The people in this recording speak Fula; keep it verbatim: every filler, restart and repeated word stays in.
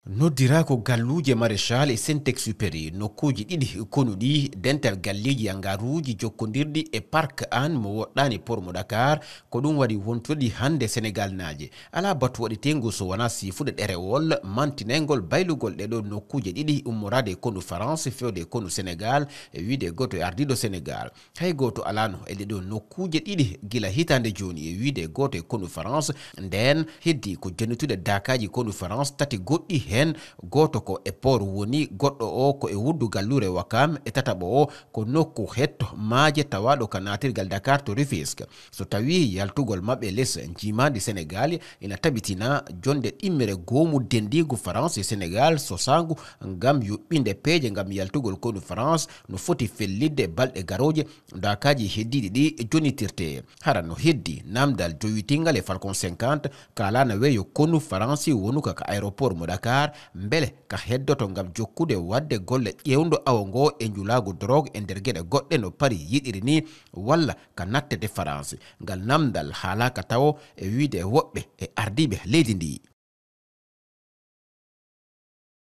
Noddiraa ko galluuje Maréchal e Saint-Exupéry, nokkuuji ɗiɗi konuɗi dental galleeji yanngaruuji jokkondirɗi e Parc Hann mo woɗɗaani Port mo Dakar. Ko ɗum waɗi wontude hannde Senegaalnaaje. Alaa batu waɗeteengu so wonaa siifude ɗerewol mantinayngol baylugol ɗee ɗoo nokkuuje ɗiɗi ummoraade e konu France feewde e konu Senegaal, e wiyde gooto e ardiiɗo Senegaal. Hay gooto alaano e ɗee ɗoo nokkuuje ɗiɗi gila hitaande jooni, e wiyde gooto e konu France. Ndeen heddii ko jonnitude daakaaji konu France tati goɗɗi heen. Gooto ko e port woni, goɗɗo o ko e wuddu galluure Wakaam, e tataɓo o ko nokku hetto maaje tawaaɗo ka naatirgal Dakar to Rufisque. So tawii yaltugol maɓɓe les njiimaandi Senegaal ina tabitina, jonnde ɗimmere goomu denndiingu France e Senegaal sosaangu ngam yuɓɓinde peeje ngam yaltugol konu France no foti fellitde balɗe garooje, daakaaji heddiiɗi ɗi jonnitirtee. Hara no heddii naamndal jowitingal e Falcon cinquante kaalaana weeyo konu Faransi wonuka ka aéroport mo Dakar, mbele ka heddoto ngam jokkude waɗde golle ƴeewndo awo ngo e njulaagu drogue e nder geɗe goɗɗe no Paris yiɗiri ni, walla ka nattete Faransi. Ngal naamndal haalaaka tawo e wiyde woɓɓe e ardiiɓe leydi ndi.